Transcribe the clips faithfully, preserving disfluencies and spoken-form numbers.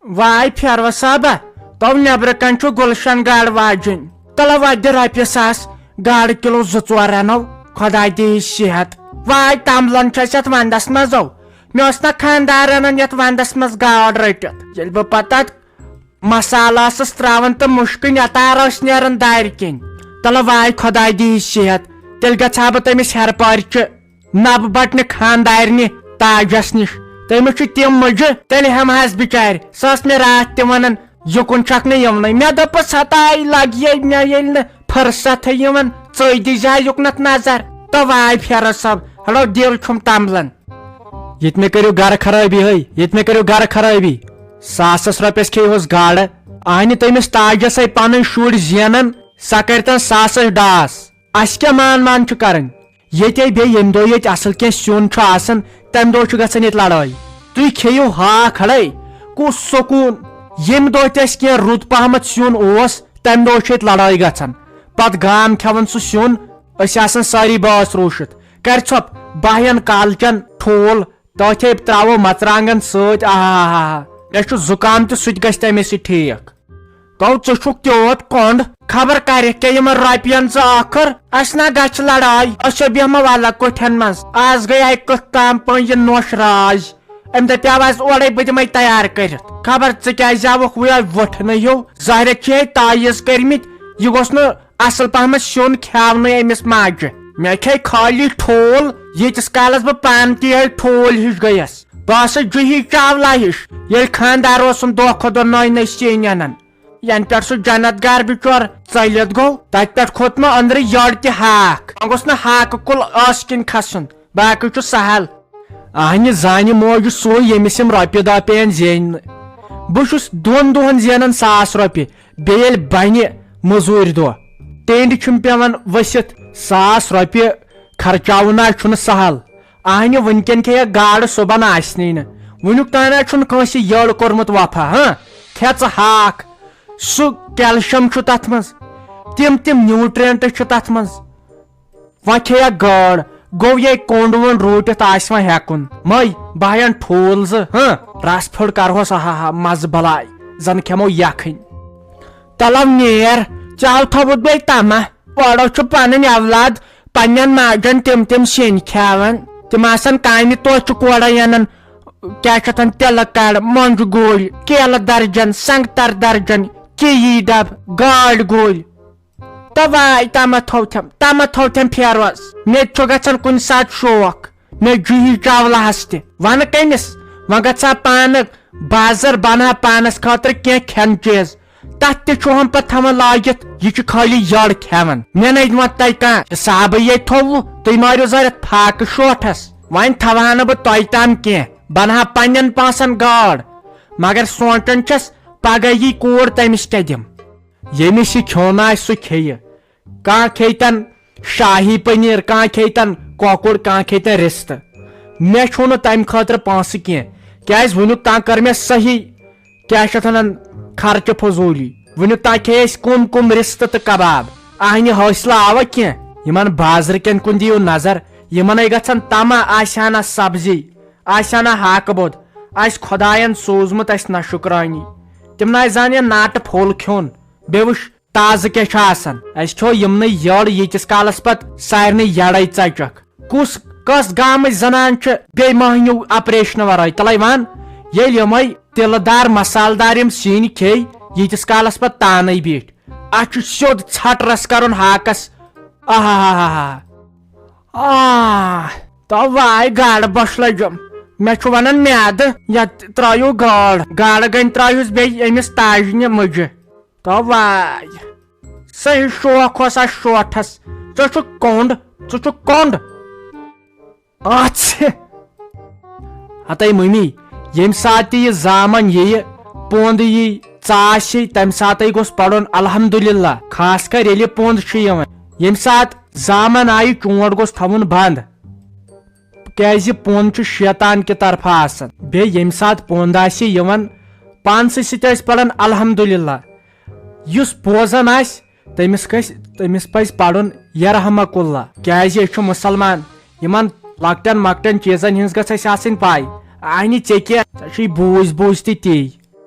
واے پھیروٕ صٲبہ، تو نیبرٕ کنہِ چھُ گُلشن گاڈٕ واجِنۍ۔ تلہ وۄنۍ دِ رۄپیہِ ساس، گاڈٕ کِلو زٕ ژور رنو، خۄداے دِیہِ صحت۔ واے تمبلن چھِ أسۍ یتھ ونٛدس منٛز او۔ مےٚ اوس نہ خانٛدار انان یتھ ونٛدس منٛز گاڈ رٔٹِتھ۔ ییٚلہِ بہٕ پتہٕ اتھ مسالہٕ ٲسٕس تراوان تہٕ مُشکہٕ نٮ۪تار ٲسۍ نیران دارِ کِنۍ۔ تلہ واے خۄداے دِیہِ صحت، تیٚلہِ گژھٕ ہا بہٕ تٔمِس ہیرٕ پارچہِ نبہٕ بٹنہِ خاندارنہِ تاجس نِش۔ تٔمِس چھِ تِم مُجہِ، تیٚلہِ ہٮ۪مہٕ ہس بِچارِ۔ سۄ ٲس مےٚ راتھ تہِ ونان، یُکُن چھکھ نہٕ یِونٕے۔ مےٚ دوٚپُس، ہتاے لگہِ مےٚ ییٚلہِ نہٕ فرصتھٕے یِوان، ژٕے دِزِ ہا یُکنتھ نظر۔ تہٕ واے پھیرٕ صٲب، ہڑو دِل چھُم تمبلان۔ ییٚتہِ مےٚ کٔرِو گرٕ خرٲبی ہے، ییٚتہِ مےٚ کٔرِو گرٕ خرٲبی۔ ساسس رۄپیس کھیٚیہِ ہوس گاڈٕ، اہنہِ تٔمِس تاجس ہے پنٕنۍ شُرۍ زینان، سۄ کرِ تن ساسس ڈاس۔ اسہِ کیٛاہ مان مان چھُ کرٕنۍ؟ ییٚتے بیٚیہِ ییٚمہِ دۄہ ییٚتہِ اصل کینٛہہ سیُن چھُ آسان، تمہِ دۄہ چھُ گژھان ییٚتہِ لڑٲے۔ تُہۍ کھیٚیِو ہاکھ ہڑے، کُس سکوٗن؟ ییٚمہِ دۄہ تہِ اسہِ کینٛہہ رُت پہمتھ سیُن اوس، تمہِ دۄہ چھُ ییٚتہِ لڑٲے گژھان۔ پتہٕ گام کھٮ۪وان سُہ سیُن، أسۍ آسان سٲری بٲژ روٗشِتھ۔ کرِ ژھۄپ باہین کالچن ٹھوٗل، تٔتھۍ ترٛاوو مرژٕوانٛگن سۭتۍ، آہا۔ مےٚ چھُ زُکام تہِ، سُہ تہِ گژھِ تَمے سۭتۍ ٹھیٖک۔ تو ژٕ چھُکھ تیوٗت کۄنٛڈ، خبر کرٮ۪کھ کیٛاہ یِمن رۄپین زٕ ٲخٕر۔ اَسہِ نا گژھِ لڑاے، أسۍ چھِ بیٚہمو الگ کُٹھٮ۪ن منٛز۔ از گٔے اَکہِ کُٹھِ تام پٲنٛجہِ نوٚش راج۔ أمۍ دَپیٛاو، "از اورَے بہٕ دِمَے تیار کٔرِتھ۔" خبر ژٕ کیٛازِ آوُکھ وۄنۍ وۄٹھنہٕ ہیوٗ؟ ظٲہرہ چھِ ہے تعویٖذ کٔرمٕتۍ، یہِ گوٚژھ نہٕ اصل پہمتھ سیُن کھیاونٕے أمِس ماجہِ۔ مےٚ کھیٚیہِ خٲلی ٹھوٗل، ییٖتِس کالس بہٕ پانہٕ تہِ یِہوٚے ٹھوٗل ہِش گٔیَس۔ بہٕ آسہٕ جُہی چاولہ ہِش، ییٚلہِ خانٛدار اوسُم دۄہ کھۄتہٕ دۄہ نٔے نٔے سِنۍ اَنان۔ ینہٕ پٮ۪ٹھ سُہ جنت گار بِچور ژٔلِتھ گوٚو، تتہِ پٮ۪ٹھ کھوٚت مےٚ أنٛدرٕ یٔڈ تہِ ہاکھ۔ وۄنۍ گوٚژھ نہٕ ہاکہٕ کُل ٲس کِنۍ کھسُن، باقٕے چھُ سہل۔ اہنہِ زانہِ موجہِ سُے، ییٚمِس یِم رۄپیہِ دہ پیٚن زیننہٕ۔ بہٕ چھُس دۄن دۄہن زینان ساس رۄپیہِ، بیٚیہِ ییٚلہِ بنہِ مٔزوٗرۍ دۄہ، ٹینڈِ چھُم پیٚوان ؤسِتھ۔ ساس رۄپیہِ خرچاوُن نہ چھُنہٕ سہل۔ اہنہِ وٕنکیٚن کھیٚیکھ گاڈٕ، صُبحن آسنٕے نہٕ۔ وٕنیُک تام نہ چھُنہٕ کٲنٛسہِ یٔڑ کوٚرمُت وفا۔ ہاں، کھےٚ ژٕ ہاکھ، سُہ کیلشیم چھُ تتھ منٛز، تِم تِم نیوٗٹرینٹ چھِ تتھ منٛز۔ وۄنۍ کھیٚیکھ گٲڈ، گوٚو یے کوٚنٛڈ ووٚنٛڈ روٗٹِتھ آسہِ وۄنۍ ہٮ۪کُن۔ مٔے بہین ٹھوٗل زٕ، ہاں، رس پھٔڑ کرہوس، آہا، مزٕ بلاے، زن کھٮ۪مو یکھٕنۍ۔ تلو نیر، ژےٚ تھوٚوُتھ بیٚیہِ تما، اورٕ چھُ پنٕنۍ اولاد پننٮ۪ن ماجن تِم تِم سِنۍ کھیاوان۔ تِم آسان کامہِ توتہِ چھُ کورے انان، کیٛاہ چھِ اتھ ونان، تِلہٕ کڑ، مۄنٛجہِ گوٗلۍ، کیلہٕ درجن، سنگتر درجن، کِیی ڈبہٕ، گاڈ گوٗلۍ۔ تہٕ واے تامتھ تھوتھم، تامتھ تھوتھم پھیروس۔ مےٚ تہِ چھُ گژھان کُنہِ ساتہٕ شوق، مےٚ جُہی چاولہس تہِ۔ ونہٕ کٔمِس؟ وۄنۍ گژھٕ ہا پانہٕ بازر، بنہٕ ہا پانس خٲطرٕ کینٛہہ کھٮ۪ن چیٖز۔ تتھ تہِ چھُہم پتہٕ تھاوان لٲگِتھ، یہِ چھُ خٲلی یٔڑ کھٮ۪وان۔ مےٚ نَے وۄنۍ تۄہہِ کانٛہہ حسابٕے ییٚتہِ تھوٚوُ، تُہۍ مٲرِو زٲرِتھ فاقہٕ شوٹھس۔ وۄنۍ تھاوہا نہٕ بہٕ تۄہہِ تام کینٛہہ، بنہٕ ہا پننٮ۪ن پونٛسن گٲڑ۔ مگر سونٛچان چھَس، پگاہ یی کوٗر، تٔمِس کیٛاہ دِم؟ ییٚمِس یہِ کھیوٚن آسہِ، سُہ کھیٚیہِ۔ کانٛہہ کھیٚیہِ تن شاہی پنیر، کانٛہہ کھیٚیہِ تن کۄکُر، کانٛہہ کھیٚیہِ تن رِستہٕ۔ مےٚ چھُو نہٕ تمہِ خٲطرٕ پونٛسہٕ کینٛہہ، کیٛازِ وٕنیُک تام کٔر مےٚ صحیح، کیٛاہ چھِ اتھ ونان، خرچہٕ فضوٗلی۔ وٕنیُک تام کھیٚیہِ اَسہِ کُم کُم رِستہٕ تہٕ کباب۔ اہنہِ حوصلہٕ آوا کینٛہہ؟ یِمن بازرٕ کٮ۪ن کُن دِیِو نظر، یِمنے گژھن تما، آسہِ ہا نہ سبزی، آسہِ ہا نہ ہاکہٕ بوٚد، آسہِ خۄداین سوٗزمُت اَسہِ نہ شُکرٲنی۔ تِم نہ زانن ناٹہٕ پھوٚل کھیوٚن۔ بیٚیہِ وٕچھ، تازٕ کیٛاہ چھُ آسان؟ اَسہِ کھیوٚو یِمنٕے یٔڑ، ییٖتِس کالس پتہٕ سارنٕے یڑے ژچکھ۔ کُس کۄس گامٕچ زنان چھِ بے مۄہنیو آپریشنہٕ ورٲے؟ تلے ون، ییٚلہِ یِمے تِلہٕ دار مسالہٕ دار یِم سِنۍ کھیٚیہِ، ییٖتِس کالس پتہٕ تانے بیٖٹھۍ۔ اتھ چھُ سیوٚد ژھٹ رس کرُن ہاکس۔ آہا۔ آہ، تو واے گاڈٕ بۄچھِ لٔجِم۔ مےٚ چھُ ونان میادٕ، یتھ ترٲیِو گاڈ۔ گاڈٕ گٔنۍ ترٲیہُس بیٚیہِ أمِس تاجنہِ مُجہِ۔ تو واے۔ صحیح شوق اوس اَتھ شوٹھس۔ ژٕ چھُکھ کۄنٛڈ، ژٕ چھُکھ کۄنٛڈ۔ اَتھ سے۔ ہتے مٔمی، ییٚمہِ ساتہٕ تہِ یہِ زامن یِیہِ، پوٚنٛد یی، ژاس یی، تَمہِ ساتَے گوٚژھ پَرُن الحمدللہ، خاص کر ییٚلہِ پوٚنٛد چھُ یِوان۔ ییٚمہِ ساتہٕ زامن آیہِ، چونٛٹھ گوٚژھ تھاوُن بنٛد۔ کیازِ پوٚنٛد چھُ شیطان کہِ طرفہٕ آسان۔ بیٚیہِ ییٚمہِ ساتہٕ پوٚنٛد آسہِ یِوان، پانسٕے سۭتۍ آسہِ پران الحمدللہ۔ یُس بوزان آسہِ، تٔمِس گژھِ، تٔمِس پزِ پرُن یرحمک اللہ۔ کیازِ أسۍ چھِ مُسلمان، یِمن لۄکٹٮ۪ن مۄکٹٮ۪ن چیٖزن ہٕنٛز گٔژھ اَسہِ آسٕنۍ پاے۔ اہنہِ ژےٚ کیٛاہ، ژےٚ چھُے بوٗزۍ بوٗزۍ تہِ تی۔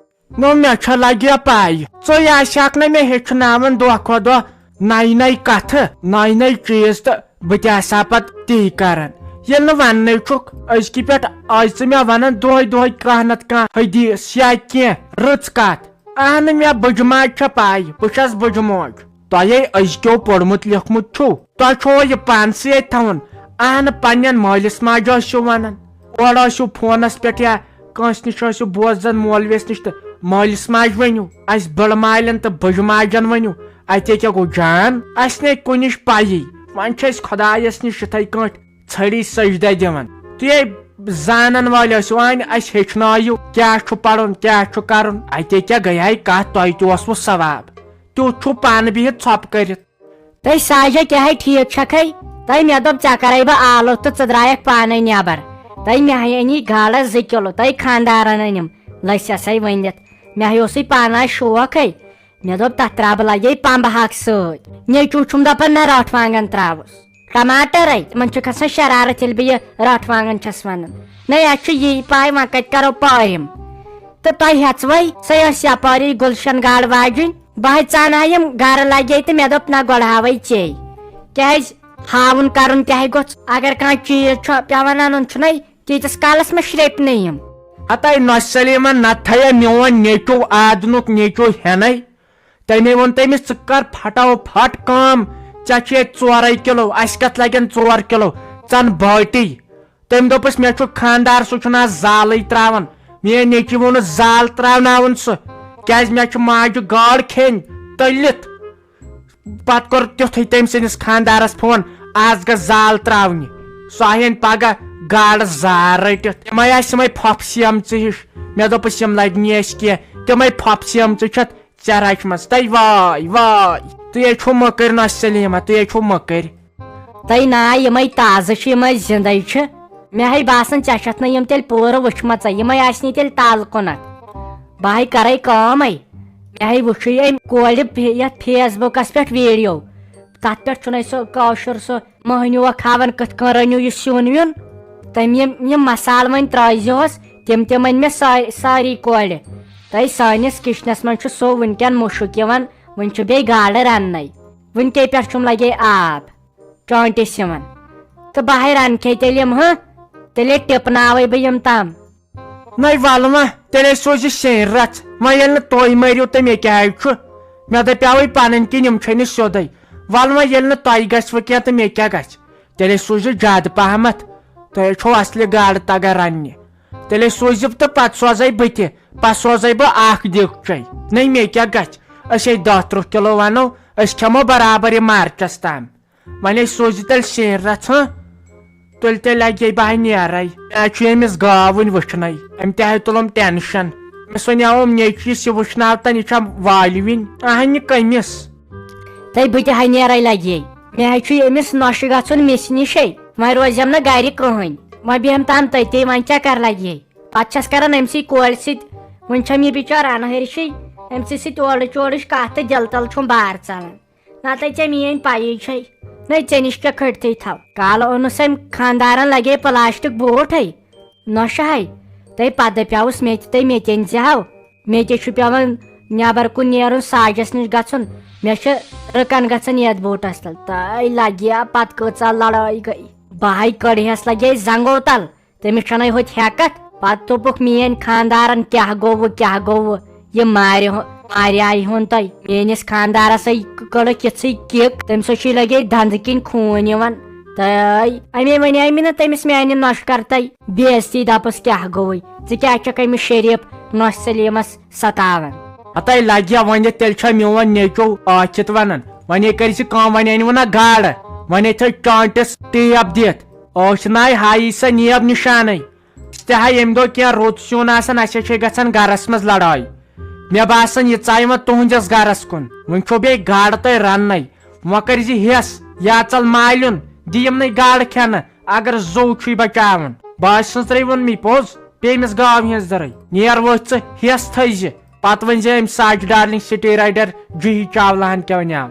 نو، مےٚ چھا لگیا پاے، ژٕے آسہِ ہکھ نہ مےٚ ہیٚچھناوان دۄہ کھۄتہٕ دۄہ نَیہِ نَیہِ کتھٕ، نَیہِ نَیہِ چیٖز، تہٕ بہٕ تہِ آسہٕ ہا پتہٕ تی کران۔ ییٚلہِ نہٕ وننٕے چھُکھ، أزکہِ پٮ۪ٹھ آے ژٕ مےٚ ونان دۄہے دۄہے کانٛہہ نتہٕ کانٛہہ حدیث یا کینٛہہ رٕژ کتھ۔ اہنہٕ، مےٚ بٕجہِ ماجہِ چھےٚ پاے، بہٕ چھَس بٕجہِ موج۔ تۄہے أزکیو پوٚرمُت لیوٚکھمُت چھُو، تۄہہِ چھُوا یہِ پانسٕے اَتہِ تھاوُن؟ اہنہٕ، پننٮ۪ن مٲلِس ماجہِ ٲسِو ونان، اورٕ ٲسِو فونس پٮ۪ٹھ یا کٲنٛسہِ نِش ٲسِو بوزان، مولوِیس نِش، تہٕ مٲلِس ماجہِ ؤنِو، اسہِ بٕڑٕ مالٮ۪ن تہٕ بٕجہِ ماجٮ۪ن ؤنِو، اتے کیٛاہ گوٚو جان؟ اسہِ نے کُنِچ پَیی، وۄنۍ چھِ أسۍ خۄدایس نِش یِتھے کٲٹھۍ ژھٔڑی سجدے دِوان۔ تُہۍ زانن وٲلۍ ٲسِو، وۄنۍ اسہِ ہیٚچھنٲیِو کیٛاہ چھُ پرُن، کیٛاہ چھُ کرُن۔ اتے کیٛاہ گٔیے کتھ، تۄہہِ تہِ اوسوٕ ثواب، تیُتھ چھُو پانہٕ بِہِتھ ژھۄپہٕ کٔرِتھ۔ تہٕ ساجہ کیٛاہ ہے ٹھیٖک چھکھے؟ تہٕ مےٚ دوٚپ ژےٚ کرے بہٕ آلو تہٕ ژٕ درٛایکھ پانے نٮ۪بر۔ تہٕ مےٚ ہے أنی گاڈس زٕ کِلوٗ، تہٕ خانٛدارن أنِم لٔسۍ سَے ؤنِتھ۔ مےٚ ہے اوسُے پانہٕ آز شوق ہے۔ مےٚ دوٚپ تتھ ترٛاوٕ بہٕ لگے پمبہٕ ہاکھ سۭتۍ۔ نیٚچوٗ چھُم دپان نہ رٹھ وانگن ترٛاوُس۔ ٹماٹر ہے، تِمن چھُ کھسان شرارت ییٚلہِ بہٕ یہِ رٹھ وانگن چھس ونان۔ نہ اَسہِ چھُ یی پاے وۄنۍ کتہِ کرو پٲرِم۔ تہٕ تۄہہِ ہٮ۪ژوے سۄے ٲس یپٲری گُلشن گاڈٕ واجِنۍ۔ بہٕ ہے ژانہٕ ہا یِم گرٕ لگے تہٕ مےٚ دوٚپ نہ گۄڈٕ ہاوے ژے۔ کیٛازِ ہاوُن کرُن تہِ ہے گوٚژھ۔ اگر کانٛہہ چیٖز چھُ پٮ۪وان انُن چھُنَے، تیٖتِس کالس مہ شرٛپہِ نہٕ یِم۔ ہتے نۄشہِ سلیمہ، نتہٕ تھایہ میون نیٚچو آدنُک نیٚچو ہٮ۪نے۔ تٔمۍ ووٚن تٔمِس، ژٕ کر پھٹاو پھٹ کٲم، ژےٚ چھُ ییٚتہِ ژورے کِلو، اسہِ کتھ لگن ژور کِلو، ژن بٲٹی۔ تٔمۍ دوٚپُس، مےٚ چھُ خانٛدار، سُہ چھُنہٕ آز زالٕے ترٛاوان۔ میٛٲنۍ نیٚچوۍ ووٚنُس، زال ترٛاوناوُن سُہ، کیٛازِ مےٚ چھُ ماجہِ گاڈ کھیٚنۍ تٔلِتھ۔ پتہٕ کوٚر تیُتھُے تٔمۍ سٕنٛدِس خانٛدارس فون، آز گژھ زال ترٛاونہِ۔ سُہ آیہِ پگاہ گاڈٕ زال رٔٹِتھ۔ تِمے آسہٕ یِمے پھۄپھ سیمژٕ ہِش۔ مےٚ دوٚپُس، یِم لگہِ نہٕ اَسہِ کینٛہہ، تِمے پھۄپھ سیمژٕ چھَتھ ژےٚ رچھمژ۔ تَے واے واے، تُہۍ ہے چھِو مٔکٕرۍ نۄشہِ سلیمہ، تُہۍ ہے چھِو مٔکٕرۍ۔ تَے نا، یِمے تازٕ چھِ، یِمے زِندَے چھِ۔ مےٚ ہے باسان، ژےٚ چھَتھ نہٕ یِم تیٚلہِ پوٗرٕ وٕچھمَژَے، یِمے آسہِ نہٕ تیٚلہِ تَل کُنَتھ۔ بہٕ ہے کَرَے کٲمَے، مےٚ ہے وٕچھُے أمۍ کورِ فے-، یَتھ Facebook-َس پٮ۪ٹھ video۔ تَتھ پٮ۪ٹھ چھُنَے سُہ کٲشُر سُہ مٔہنیوٗ اَکھ ہاوان کِتھ کٔنۍ رٔنِو یہِ سیُن ویُن۔ تٔمۍ یِم، یِم مصالہٕ وۄنۍ ترٛٲیزِہوس، تِم تہِ أنۍ مےٚ سا-، ساری کورِ۔ تَے سٲنِس kitchen-َس منٛز چھُ سُہ وٕنکٮ۪ن مُشُک یِوان، وٕنہِ چھُ بیٚیہِ گاڈٕ رَننَے۔ وٕنہِ کَے پٮ۪ٹھ چھُم لَگے آب۔ چانٹِس یِوان۔ تہٕ بہٕ ہے رَنہٕ کھے تیٚلہِ یِم، ہہ؟ تیٚلے ٹِپناوَے بہٕ یِم تام۔ نَے وَلہٕ وۄنۍ، تیٚلے سوزِ شیٚنۍ رَژھ۔ وۄنۍ ییٚلہِ نہٕ تُہۍ مٔرِو تہٕ مےٚ کیٛاہ چھُ؟ مےٚ دَپیٛاوٕے پَنٕنۍ کِنۍ یِم چھے نہٕ سیوٚدُے۔ وَلہٕ وۄنۍ ییٚلہِ نہٕ تۄہہِ گژھِوٕ کینٛہہ تہٕ مےٚ کیٛاہ گژھِ؟ تیٚلے سوٗزِو زیادٕ پَہمَتھ۔ تۄہے چھو اَصلہِ گاڈٕ تَگان رَننہِ۔ تیٚلے سوٗزِو تہٕ پَتہٕ سوزَے بہٕ تہِ۔ پَتہٕ سوزَے بہٕ اَکھ دیٖگچَے۔ نَے مےٚ کیٛاہ گژھِ؟ أسۍ ہے دَہ تٕرٛہ کِلوٗ وَنو، أسۍ کھٮ۪مو برابر یہِ مارچَس تام۔ وۄنۍ ہے سوٗزِ تیٚلہِ شیٚنۍ رَژھ، ہاں؟ تُلہِ تیٚلہِ لَگے بہٕ ہا نیرَے۔ مےٚ چھُ أمِس گاو وٕنہِ وٕچھنَے۔ أمۍ تہِ ہے تُلُم tension۔ أمِس وَنیٛاوُم نیٚچوِس یہِ وٕچھناو تَن، یہِ چھا والہِ وِنۍ؟ اَہَنہِ کٔمِس؟ تَے بہٕ تہِ ہا نیرَے لَگے۔ مےٚ ہے چھُ أمِس نۄشہِ گژھُن مِس نِشے۔ وۄنۍ روزٮ۪م نہٕ گَرِ کٕہٕنۍ۔ وۄنۍ بیٚہم تام تٔتی، وۄنۍ کیٛاہ کَرٕ لَگے؟ پَتہٕ چھَس کَران أمۍ سٕے کورِ سۭتۍ۔ وٕنہِ چھَم یہِ بِچٲر اَنہَرشٕے، أمۍ سٕے سۭتۍ اورٕچ اورٕچ کَتھ تہٕ دِلہٕ تَل چھُم بار ژَلان۔ نتہٕ ژےٚ میٲنۍ پَیی چھے نَے، ژےٚ نِش کیٛاہ کھٔٹۍ تھٕے تھاو۔ کالہٕ اوٚنُس أمۍ خانٛدارَن لَگے plastic بوٗٹھ ہے، نۄشہِ ہے۔ تہٕ پَتہٕ دَپیٛاوُس مےٚ تہِ، تہٕ مےٚ تہِ أنۍ زِ ہاو۔ مےٚ تہِ چھُ پٮ۪وان نٮ۪بر کُن نیرُن، ساجَس نِش گژھُن۔ مےٚ چھِ رٕکَن گژھان یَتھ بوٗٹَس تَل۔ تَے لَگہِ ہا پَتہٕ کۭژاہ لڑٲے گٔے۔ بہٕ ہے کٔڑہَس لَگے زنٛگو تَل۔ تٔمِس چھَنَے ہوٚتہِ ہٮ۪کَتھ۔ پَتہٕ دوٚپُکھ، میٛٲنۍ خانٛدارَن کیٛاہ گوٚوٕ، کیٛاہ گوٚوٕ؟ یہِ مارِ ہُ-، مارِ آیہِ ہُن تۄہہِ۔ میٛٲنِس خانٛدارَس ہے کٔڑٕکھ یِژھٕے kick، تٔمِس ہے چھُے لَگے دَنٛدٕ کِنۍ خوٗن یِوان۔ تہٕ اَمے وَنے مےٚ نہ تٔمِس، میٛانہِ نۄشہِ کَرتَے بے عزتی، دَپَس، کیٛاہ گوٚوُے؟ ژٕ کیٛازِ چھَکھ أمِس شریٖف نۄشہِ سلیٖمَس ستاوان؟ ہَتَے لَگہِ ہا وۄنۍ، تیٚلہِ چھا میون نیٚچو ٲکھِتھ وَنان؟ وۄنۍ ہے کَرِ ژٕ کٲم، وۄنۍ أنۍ وُن نہ گاڈٕ، وۄنۍ ہے تھٲے چانٹِس ٹیپ دِتھ۔ ٲچھ ناے ہایی سۄ نیب نِشانَے۔ أسۍ تہِ ہا ییٚمہِ دۄہ کینٛہہ رُت سیُن آسان، اَسہِ ہا چھے گژھان گرس منٛز لڑٲے۔ مےٚ باسان، یہِ ژایہِ وۄنۍ تُہنٛدِس گرس کُن۔ وۄنۍ چھو بیٚیہِ گاڈٕ تۄہہِ رننَے۔ وۄنۍ کٔرۍ زِ ہٮ۪س، یا ژَل مالیُن، دِ یِمنٕے گاڈٕ کھٮ۪نہٕ، اگر زُو چھُے بچاوُن۔ باسہِ سٕنٛز ترٛٲوٕن مےٚ پوٚز، بیٚیہِ أمِس گاو ہٕنٛز دٔرٕے۔ نیر ؤتھۍ ژٕ، ہٮ۪س تھٲوۍ زِ۔ پتہٕ ؤنۍ زِ أمۍ ساجہِ ڈارلنگ سٹیرایڈر جوہی چاولہن کیٛاہ ونیٛاو۔